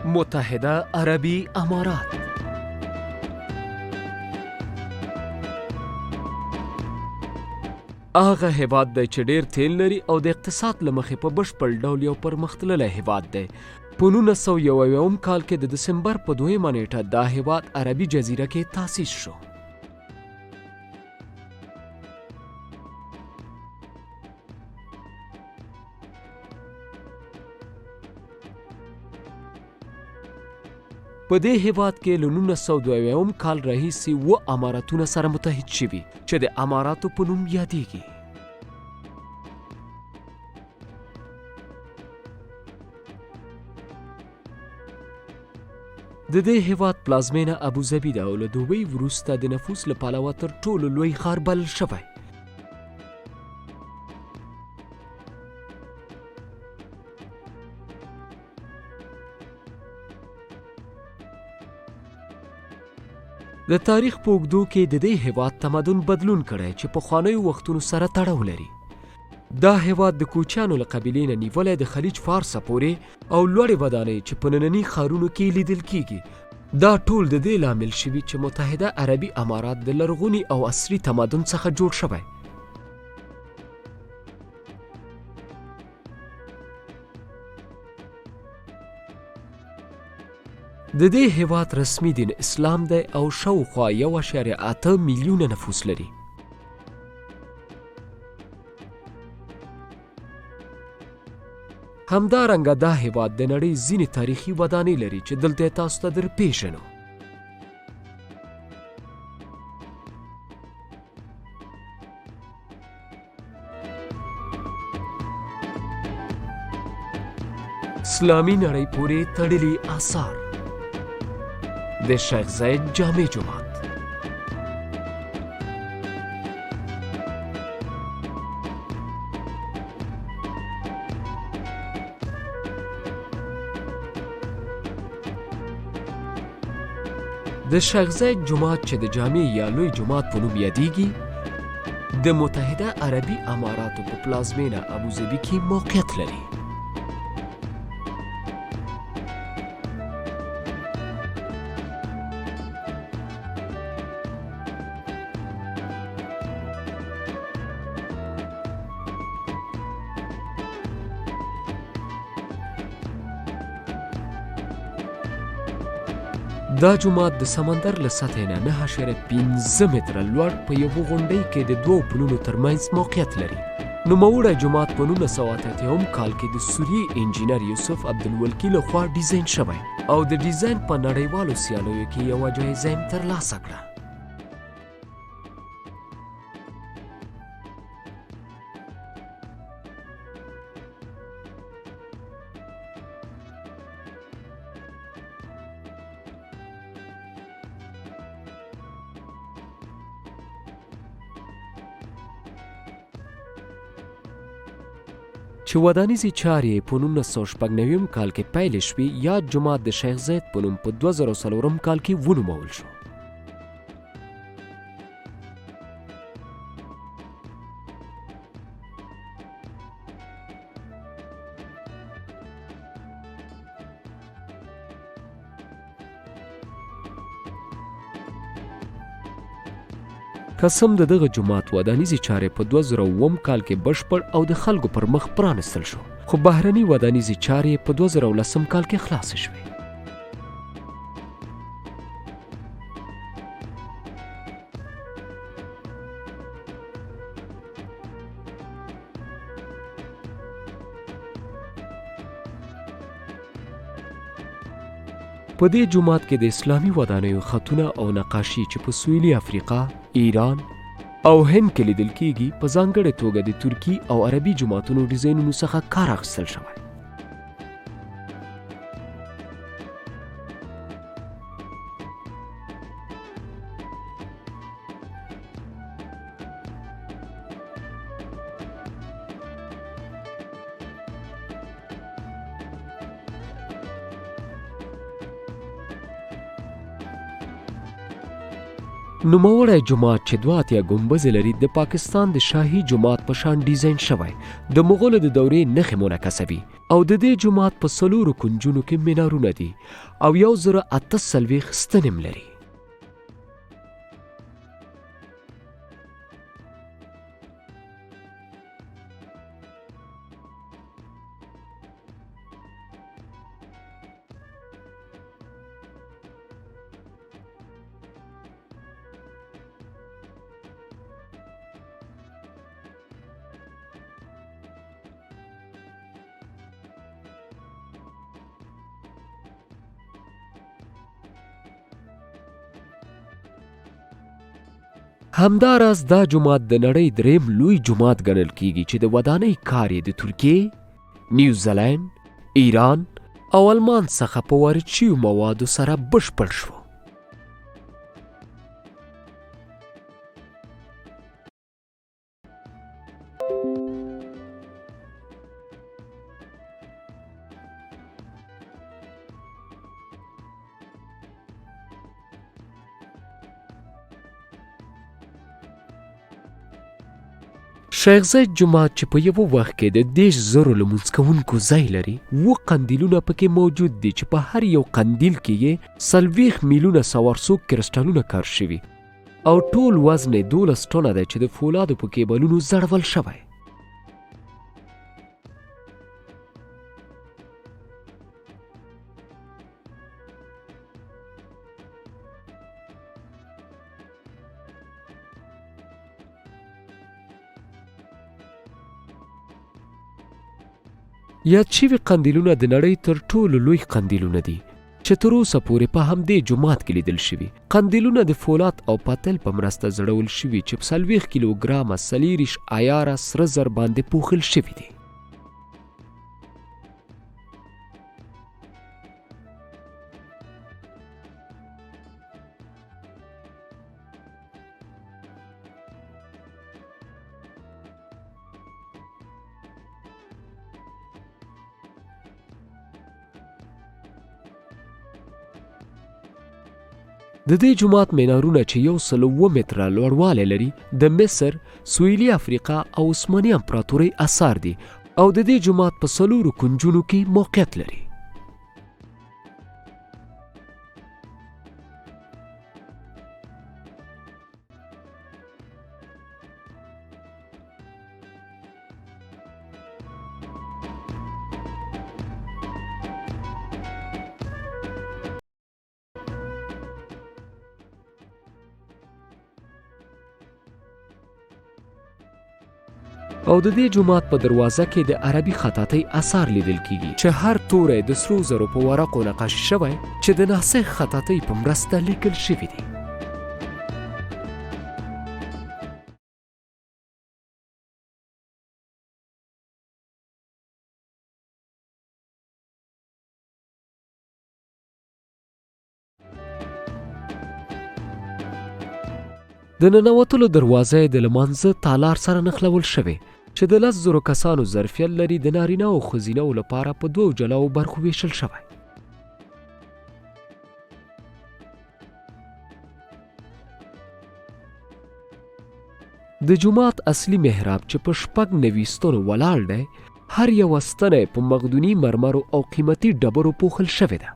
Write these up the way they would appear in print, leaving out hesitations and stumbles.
متحده عربي امارات. هغه هیواد دی چې ډیر تیل لري او د اقتصاد له مخې په بشپړ ډول یو پرمختللی هیواد دی. په 1971 کال کې د دسمبر په دویمه نیټه دا هیواد عربي جزیره کې تاسیس شو. په دې هیواد کې له 1972 کال راهیسې اووه امارتونه سره متحد شوي چې د اماراتو په نوم یادیږي. د دې هیواد پلازمینه ابوظبي ده او له دوبۍ وروسته د نفوس له پلوه تر ټولو لوی ښار بلل شوی. د تاریخ په اوږدو کې د دې هیواد تمدن بدلون کړی چې پخوانیو وختونو سره تړاو لري. دا هیواد د کوچیانو له قبیلې نه نیولی د خلیج فارسه پورې او لوړې ودانۍ چې په ننني ښارونو کې لیدل کیږي، دا ټول د دې لامل شوي چې متحده عربي امارات د لرغوني او عصري تمدن څخه جوړ شوی. د دې هیواد رسمي دین اسلام دی او شاوخوا 1.8 میلیونه نفوس لري. همدارنګه دا هیواد د نړۍ ځینې تاریخي ودانۍ لري چې دلته یې تاسو ته در پیژنو. اسلامي نړۍ پورې تړلي آثار. د شیخ زاید جامع جومات، د شیخ زاید جومات چې د جامع یا لوی جومات په نوم یادیږي، د متحده عربي اماراتو په پلازمینه ابوظبي کې موقعیت لري. دا جومات د سمندر له سطحې نه 9.5 متره لوړ په یوه غونډۍ کې د دوو پلونو ترمنځ موقعیت لري. نوموړی جومات په 1980 کال کې د سوریې انجینر یوسف عبدالولکي له خوا ډیزاین شوی او د ډیزاین په نړیوالو سیالیو کې یوه جایزه هم ترلاسه کړه. چې ودانیزې چارې یې په 1996 کال کې پیل شوې، یاد جومات د شیخ زید په نوم په 2004 کال کې ونومول شو. که څه هم د دغه جومات ودانیزې چارې په 2007 کال کې بشپړ او د خلکو پر مخ پرانیستل شو، خو بهرني ودانیزې چارې یې په 2010 کال کې خلاصې شوې. په دې جومات کې د اسلامي ودانیو خطونه او نقاشي چې په سویلي افریقا، ایران او هند کې لیدل کیږي، په ځانګړې توګه د ترکي او عربي جوماتونو ډیزاینونو څخه کار اخیستل شوی. نوموړی جومات چې 82 ګنبزې لري، د پاکستان د شاهي جومات په شان ډیزاین شوی، د مغولو د دورې نښې منعکسوي. او د دې جومات په څلورو کنجونو کې منارونه دي او 1048 ستنې هم لري. همداراز دا جومات د نړۍ دریم لوی جومات ګڼل کیږي چې د ودانۍ کار یې د ترکیې، نیوزیلند، ایران او المان څخه په وارد شویو موادو سره بشپړ شو. شیخ زید جومات چې په یوه وخت کې د 30,000 لمونځ کوونکو ځای لري، 7 قندیلونه پکې موجود دي چې په هر یو قندیل کې یې 40 میلیونه سوارسوک کرسټالونه کار شوي او ټول وزن یې 12 ټنه دی چې د فولادو په کیبلونو ځړول شوی. یاد شوي قندیلونه د نړۍ تر ټولو لوی قندیلونه دي چې تر اوسه پورې په همدې جومات کې لیدل شوي. قندیلونه د فولاد او پتل په مرسته ځړول شوي چې په 40 کیلوګرامه 24 عیاره سره زر باندې پوښل شوي دي. د دې جومات منارونه چې 107 متره لوړوالی لري د مصر، سویلي افریقا او عثماني امپراتورۍ اثار دي او د دې جومات په څلورو کنجونو کې موقعیت لري. او د دې جومات په دروازه کې د عربي خطاطۍ اثار لیدل کیږي چې هر توری د سرو زرو په ورقو نقاشي شوی چې د ناسخ خطاطۍ په مرسته لیکل شوي دي. د ننوتلو دروازه یې د لمانځه تالار سره نښلول شوې چې د 10,000 کسانو ظرفیت لري، د نارینه او ښځینه لپاره په دوو جلاو برخو ویشل شوی. د جومات اصلي محراب چې په 96 ستنو ولاړ دی، هر یوه ستنه یې په مقدوني مرمرو او قیمتي ډبرو پوښل شوې ده.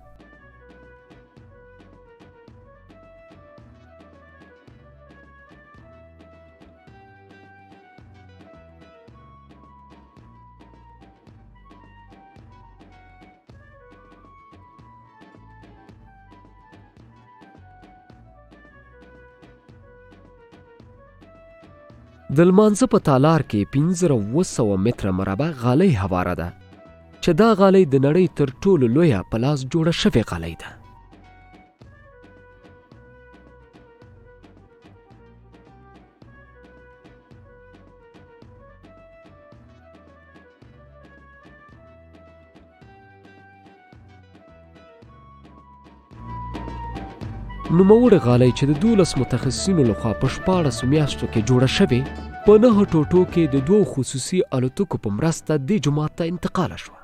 د لمانځه په تالار کې 5700 متره مربع غالۍ هواره ده چې دا غالۍ د نړۍ تر ټولو لویه په لاس جوړه شوې غالۍ ده. نوموړې غالۍ چې د 12 متخصصینو لخوا په 16 میاشتو کې جوړه شوې، په 9 ټوټو کې د دوو خصوصي الوتکو په مرسته دې جومات ته انتقاله شوه.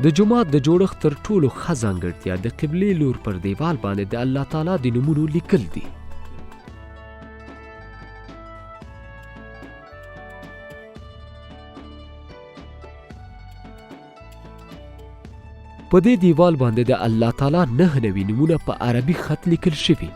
د جومات د جوړښت تر ټولو ښه ځانګړتیا د قبلې لور پر دیوال باندې د الله تعالی د نومونو لیکل دي. په دې دیوال باندې د الله تعالی 99 نومونه په عربي خط لیکل شوي.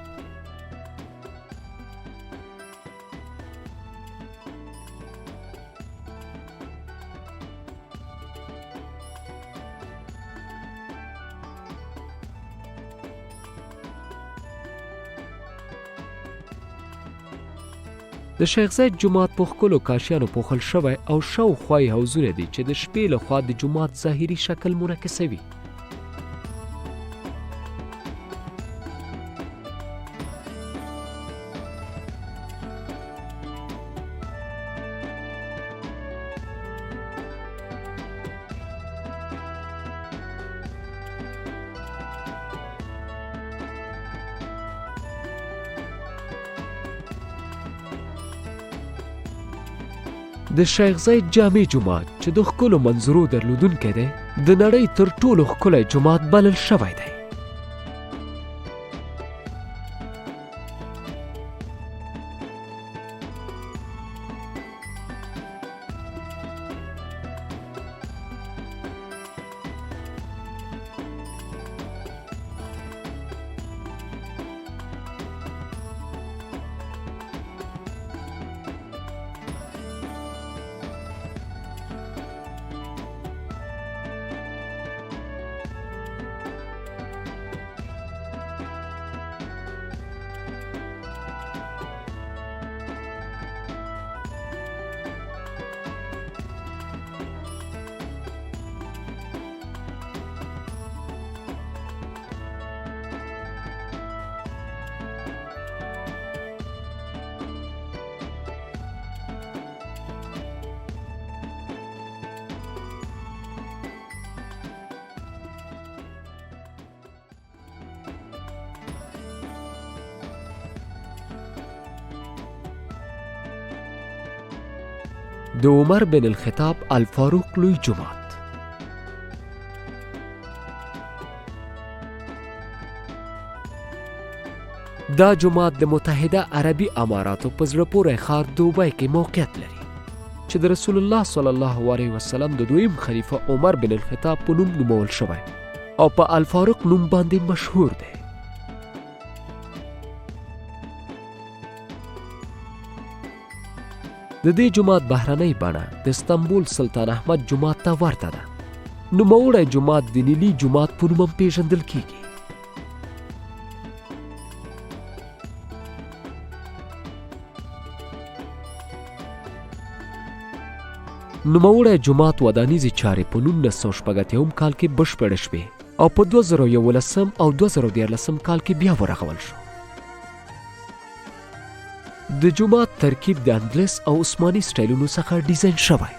د شیخ زید جومات په ښکلو کاشیانو پوښل شوی او شاوخوا یې حوضونه دي چې د شپې له خوا د جومات ظاهري شکل منعکسوي. د شیخ زید جامع جومات چې د ښکلو منظرو درلودونکی دی، د نړۍ تر ټولو ښکلی جومات بلل شوی دی. د عمر بن الخطاب الفاروق لوی جومات. دا جومات د متحده عربي اماراتو په زړه پورې ښار دوبۍ کې موقعیت لري چې د رسول الله صلی الله علیه وسلم د دویم خلیفه عمر بن الخطاب په نوم نومول شوی او په الفاروق نوم باندې مشهور دی. د دې جومات بهرنۍ بڼه د استنبول سلطان احمد جومات ته ورته ده. نوموړی جومات د نیلي جومات په نوم هم پیژندل کیږي. نوموړی جومات ودانیزې چارې په 1986 کال کې بشپړې شوې او په 2011 او 2013 کال کې بیا ورغول شو. د جومات ترکیب د اندلس او عثماني سټایلونو څخه ډیزاین شوی.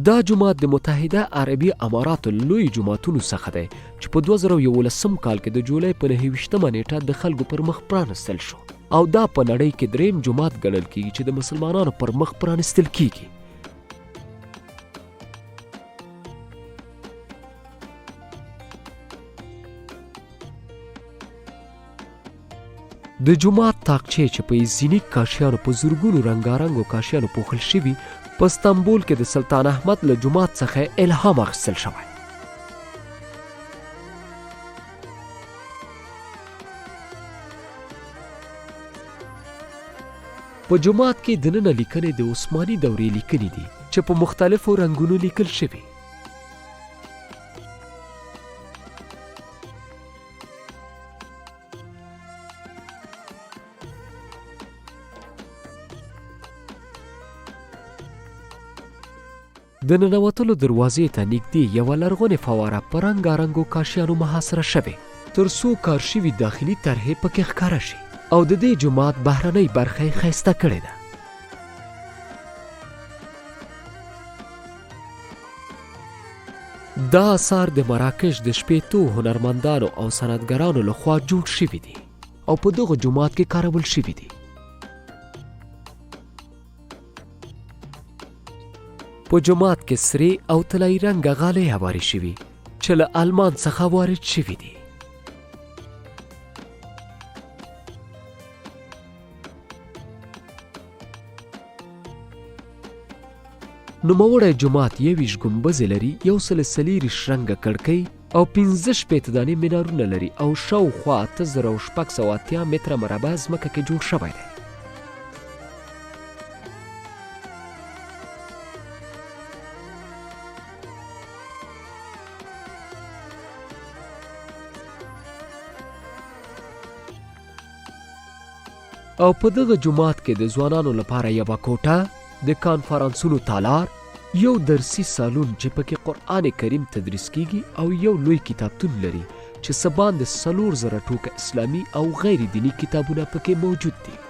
دا جومات د متحده عربي اماراتو لوی جوماتونو څخه دی چې په 2011 کال کې د جولای په 29مه نیټه د خلکو پر مخ پرانستل شو او دا په نړۍ کې دریم جومات ګڼل کیږي چې د مسلمانانو پر مخ پرانستل کیږي. د جومات تاقچې چې په ایزینیک کاشیانو په زرګونو رنګارنګو کاشیانو پوښل شوي، په استانبول کې د سلطان احمد له جومات څخه الهام اخیستل شوی. په جومات کې دننه لیکنې د عثماني دورې لیکنې دي چې په مختلفو رنګونو لیکل شوي. د ننوتلو دروازې ته نږدې یوه لرغونې فواره په رنګارنګو کاشیانو محاصره شوې تر څو کار شوي داخلي طرحې پکې ښکاره شي او د دې جومات بهرنۍ برخه یې ښایسته کړې ده. دا اثار د مراکش د 60 هنرمندانو او صنعتګرانو له خوا جوړ شوي دي او په دغه جومات کې کارول شوي دي. په جومات کې سرې او طلایي رنګه غالۍ هوارې شوي چې له آلمان څخه وارد شوي دي. نوموړی جومات 21 ګنبزې لري، 124 رنګه کړکۍ او 65 دانې منارونه لري او شاوخوا 8680 متره مربع ځمکه کې جوړ شوی دی. او په دغه جومات کې د ځوانانو لپاره یوه کوټه، د کانفرانسونو تالار، یو درسي سالون چې پکې قرآن کریم تدریس کیږي او یو لوی کتابتون لري چې څه باندې 4000 ټوکه اسلامي او غیر دیني کتابونه پکې موجود دي.